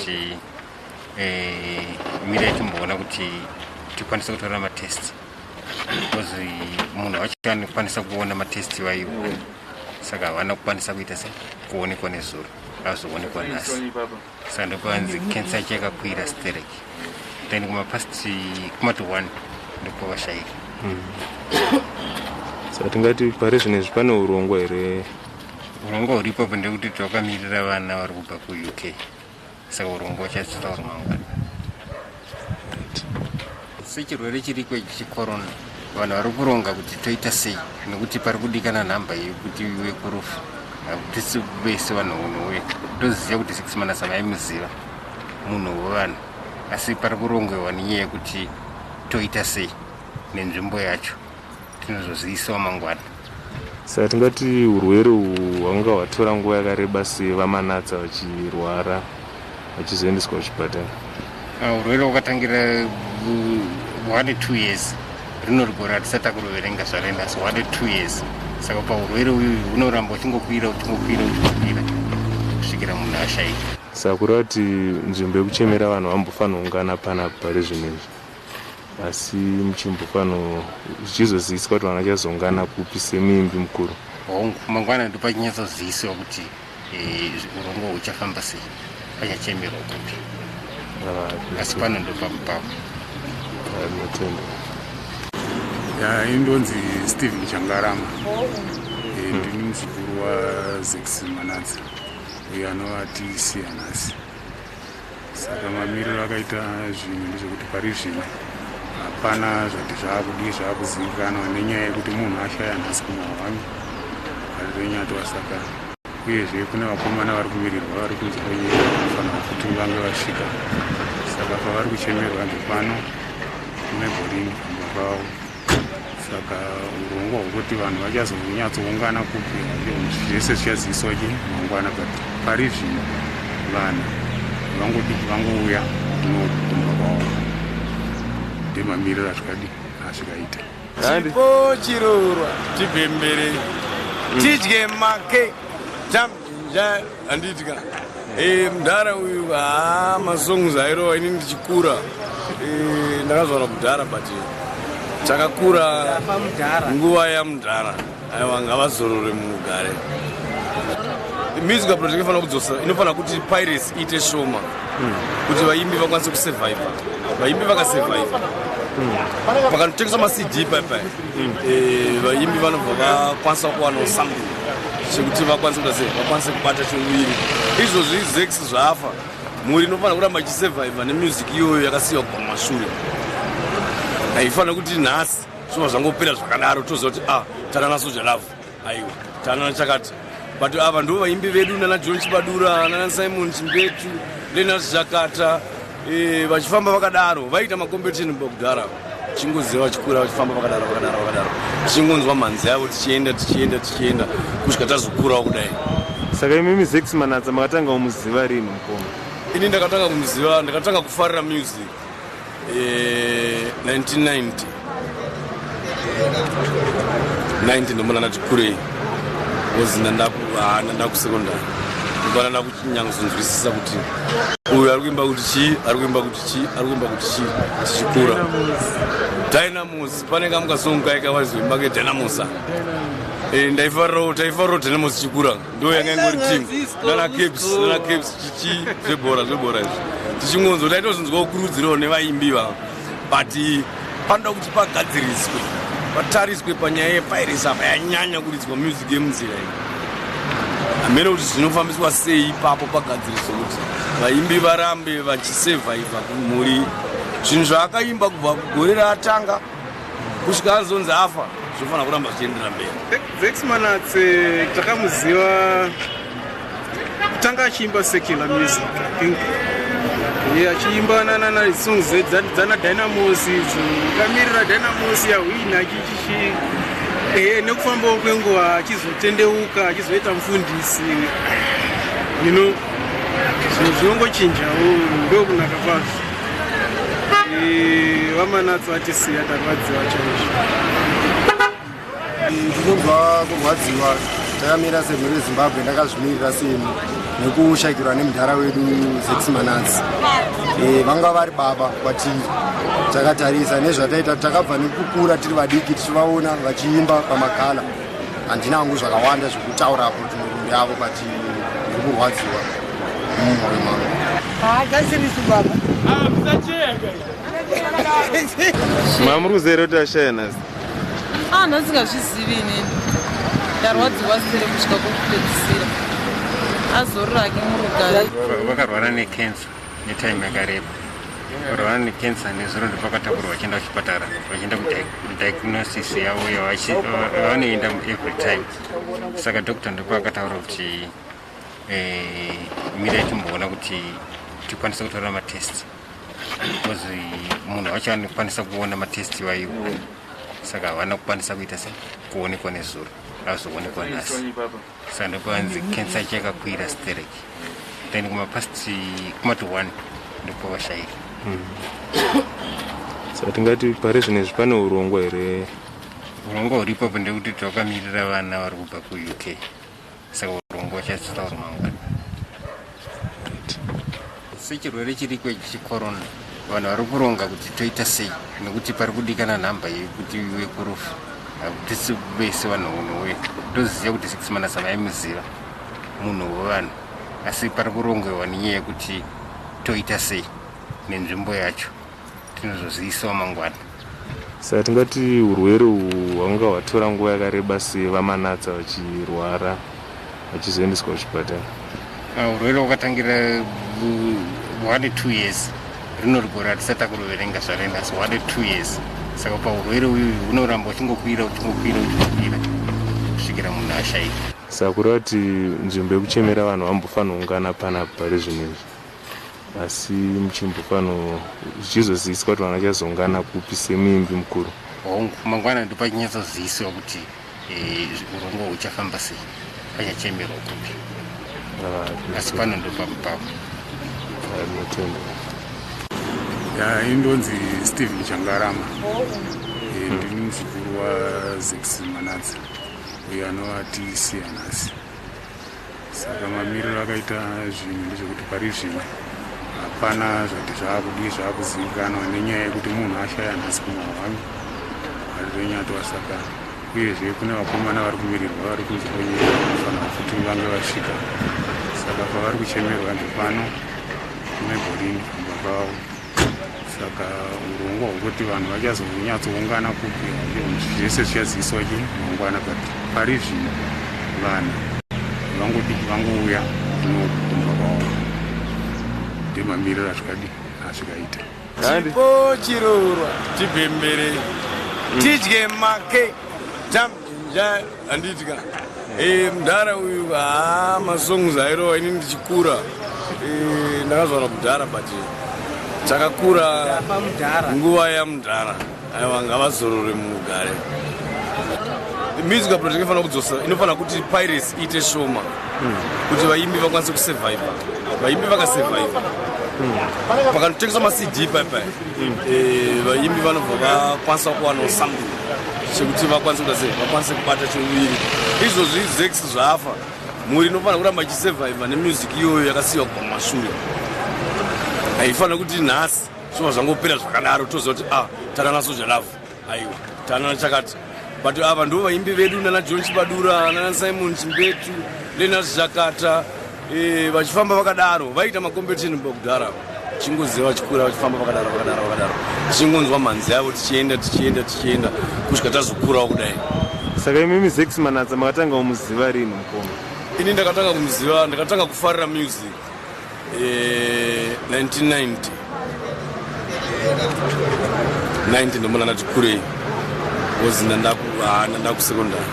kuti mirai timboona kuti tikwanise kutora matest, because munhu wacho anokwanisa kuona matest vaiwo, saka havana kukwanisa kuita se kuonekwa nezuro, azoonekwa nhasi. Saka ndopanzi cancer yacho yakakwira stereki. Then kumapast kumati 1 ndopavashaika. Saka tingati pari zvino izvi pane urongwa here? Urongwa huripopo ndekuti takamirira vana vari kubva kuUK, saka urongwa uchazotaura mangwana. Sechirwere chiriko ichi checorona, vanhu vari kuronga kuti toita sei, nekuti pari kudikana nhamba yekuti iwe kurufu hakutisi vese vanhu unouya. Toziva kuti Zex Manatsa vaimuziva munhu wevanhu, asi pari kurongewa nenyaya yekuti toita sei nenzvimbo yacho. Tinozozivisawo mangwana. Saka tingati urwere uhu hwanga hwatora nguva yakareba sei, VaManatsa vachirwara vachizoendeswa kuchipatara? Urwere hwakatangira 1 2 years. Rino rigore hatisati takuruverenga zvarenda, asi 1 2 years. Saka paurwere uyu hunoramba uchingokwira, uchingokwira, uchingokwira kusvikira munhu ashaika. Saka kureva kuti nzvimbo yekuchemera vanhu vambofanira kuungana panapa pari zvino izvi, asi muchimbofano zvichizoziviswa kuti vanhu vachazoungana kupi semuimbi mukuru? Hongu, mangwana ndopachinyatsozivisiwa kuti urongwa huchafamba sei, pachachemerwa kupi, asi pano ndopamupapo. Ndinotenda. Ya, indonzi Stephen Changarama. Ndini muzukuru waZex Manatsa uyo anova atisiya nhasi. Saka mamiriro akaita zvinhu ndezvekuti pari zvino hapana zvati zvaakudii zvaakuzivikanwa nenyaya yekuti munhu ashaya nhasi kumahwani arirenyatwa. Saka uyezve kune vakomana vari kumirirwa vari kunze kwenyika vanofanira kuti vange vasvika. Saka pavari kuchemerwa ndepano kuMabelreign pamba pavo. Saka urongwa hwekuti vanhu vachazonyatsoungana kupi, zvese zvichaziviswa chi mangwana, but pari zvino vanhu vangodiki vangouya kunokumba kwavo. Ndemamiriro azvikadi azvikaita. Chipo chirorwa, tibhembere, tidye make tamja handitya. Mudhara uyu haa, masongs airova ini ndichikura. Ndakazvarwa kudhara, but takakura nguva yamudhara. Aiwa, ngavazorore mugare. Musical project inofanira kudzosa, inofanira kuti piracy iite shoma kuti vaimbi vakwanise kusurviva. Vaimbi vakasurviva pakanotengeswa maCD paipai, vaimbi vanobva vakwanisa kuwanawo something chekuti vakwanise kuita sei, vakwanise kubata chomuviri. Izvozvi Zex zvaafa, mhuri inofanira kuramba ichisurviva nemusic iyoyo yakasiyiwa kubva mumashure. Haifanira kuti nhasi zvinova zvangopera zvakadaro, toziva kuti ah, tanana Soul Jah Love, aiwa, tanana chakati. But ava ndo vaimbi vedu, nana John Chibadura, nana Simon Chimbetu, Leonard Zhakata, vachifamba vakadaro. Vaita macompetition kudhara, chingoziva vachikura vachifamba vakadaro, vakadaro, vakadaro, tichingonzwa mhanzi yavo, tichienda, tichienda, tichienda kusvika tazokurawo kudai. Saka imimi Zex Manatsa makatanga kumuziva rini, mukoma? Ini ndakatanga kumuziva, ndakatanga kufarira music 1990 90. Ndomona ndati kurei because ndanda kusecondary, ndokwana ndakunyanyozonzwisisa kuti uyu ari kuimba kuti chii, ari kuimba kuti chii, ari kuimba kuti chii. Tichikura Dynamos, pane kamukasong kai kavazoimba keDynamos. Ndaifarirawo, taifarirawo Dynamos tichikura, ndo yanga ingori team nana Caps, nana Caps chichi, zvebhora, zvebhora izvi. Tichingonzwa, taitozonzwa kukurudzirawo nevaimbi vavo, but panoda kuti pagadziriswe, patariswe panyaya yepiracy apa yanyanya kuridzwa music yemunzira iyi. Hamene kuti zvinofambiswa sei ipapo, pagadziriswe kuti vaimbi varambe vachisurviva kumhuri. Zvinhu zvaakaimba kubva gore raatanga kusvika azonzi afa zvinofanira kuramba zvichienderera mberi. Zex Manatsa takamuziva kutanga achiimba secular music, I think. Ye, achiimba nanana songs dzana Dynamos idzo, kamirira Dynamos yahwina, chichichi. Ehe, nekufambawo kwenguva achizotendeuka, achizoita mufundisi. Zvinhu zvinongochinjawo, ndokunaka kwazvo. VaManatsa vatisiya tarwadziwa chaizvo. Ndinonzwa kurwadziwa. Takamira semhuri yeZimbabwe, ndakazvimirira seni nekushayikirwa nemudhara wedu Zex Manatsi. Vanga vari baba kwatiri. Takatarisa nezvataita, takabva nekukura tiri vadiki tichivaona vachiimba pamakala. Handina hangu zvakawanda zvekutaura apo kuti murumbi yavo, but ndiri kurwadziwa mumwoyo mangu. Haachasirisu baba. Mamuri kuziva here kuti ashaya nhasi? Ah, ndasingazvizivi inini. Ndarwadziwa sere kusvika kwokupedzisira. Azororake murugare. Vakarwara necancer netime yakareba. Varwara necancer, nezuro ndopakatakurwa vachienda kuchipatara, vachienda kudiagnosis yavo yavanoenda every time. Saka doctor ndopakataura kuti mirai timboona kuti tikwanise kutora matest, because munhu wacho anokwanisa kuona matest iwayo. Saka havana kukwanisa kuita se kuonekwa nezuro, azoonekwa nhasi. Saka ndopanzi cancer yacho yakakwira stereki. Then kumapast kumati 1 ndopavashayika. Saka tingati pari zvino izvi pane urongwa here? Urongwa huripopo ndekuti takamirira vana vari kubva kuUK, saka urongwa uchatotaura mangwana. Sechirwere chiriko ichi checorona, vanhu vari kuronga kuti toita sei, nekuti pari kudikana nhamba yekuti iwe kurufu. Hatisi vese vanhu unouya. Toziva kuti Zex Manatsa vaimuziva, munhu wevanhu, asi pari kurongewa nenyaya yekuti toita sei nenzvimbo yacho. Tinozozivisawo mangwana. Saka tingati urwere uhu hwanga hwatora nguva yakareba sei vaManatsa vachirwara, vachizoendeswa kuchipatara? Urwere hwakatangira 1 2 years. Rino rigore hatisati takuruverenga zvarenda, asi 1 2 years. Saka paurwere uyu hunoramba uchingokwira, uchingokwira, uchingokwira kusvikira munhu ashayika. Saka kureva kuti nzvimbo yekuchemera vanhu vambofanira kuungana panapa pari zvino izvi, asi muchimbofano zvichizoziviswa kuti vanhu vachazoungana kupi semuimbi mukuru? Hongu, mangwana ndopachinyatsozivisiwa kuti urongwa huchafamba sei, pachachemerwa kupi, asi pano ndopamupapo. Ndinotenda. Ya, indonzi Stephen Changarama. Ndini muzukuru waZex Manatsa uyo anova atisiya nhasi. Saka mamiriro akaita zvinhu ndezvekuti pari zvino hapana zvati zvaakudii zvaakuzivikanwa nenyaya yekuti munhu ashaya nhasi kumahwani arirenyatwa. Saka uyezve kune vakomana vari kumirirwa vari kunze kwenyika, vanofanira kuti vange vasvika. Saka pavari kuchemerwa ndepano kuMabelreign kumba kwavo. Saka urongwa hwekuti vanhu vachazonyatsoungana kupi, zvese zvichaziviswa chi mangwana, but pari zvino vanhu vangodi vangouya kunokumba kwavo. Ndemamiriro azvikadi azvikaita. Chipo chirorwa, tibhembere, tidye make tamjinja, handitika? Mudhara uyu, haa, masongs airova ini ndichikura. Ndakazvarwa kudhara, but takakura nguva yamudhara. Aiwa, ngavazorore mugare. Music project inofanira kudzosa, inofanira kuti piracy iite shoma kuti vaimbi vakwanise kusurviva. Vaimbi vakasurviva pakanotengeswa maCD paipai, vaimbi vanobva vakwanisa kuwanawo something chekuti vakwanise kuita sei, vakwanise kubata chouviri. Izvozvi Zex zvafa, mhuri inofanira kuramba ichisurviva nemusic iyoyo yakasiyiwa kubva mumashure. Haifanira kuti nhasi zvova zvangopera zvakadaro, toziva kuti ah, tanana Soul Jah Love, aiwa, tanana chakati. But ava ndo vaimbi vedu, nana John Chibadura, nana Simon Chimbetu, Leonard Zhakata, vachifamba vakadaro, vaita macompetition pakudhara. Chingoziva vachikura vachifamba vakadaro, vakadaro, vakadaro, tichingonzwa mhanzi yavo, tichienda, tichienda, tichienda kusvika tazokurawo kudai. Saka imimi Zex Manatsa makatanga kumuziva rini, mukoma? Ini ndakatanga kumuziva, ndakatanga kufarira music 1990 90. Ndomona ndati kurei because ndanda kusecondary.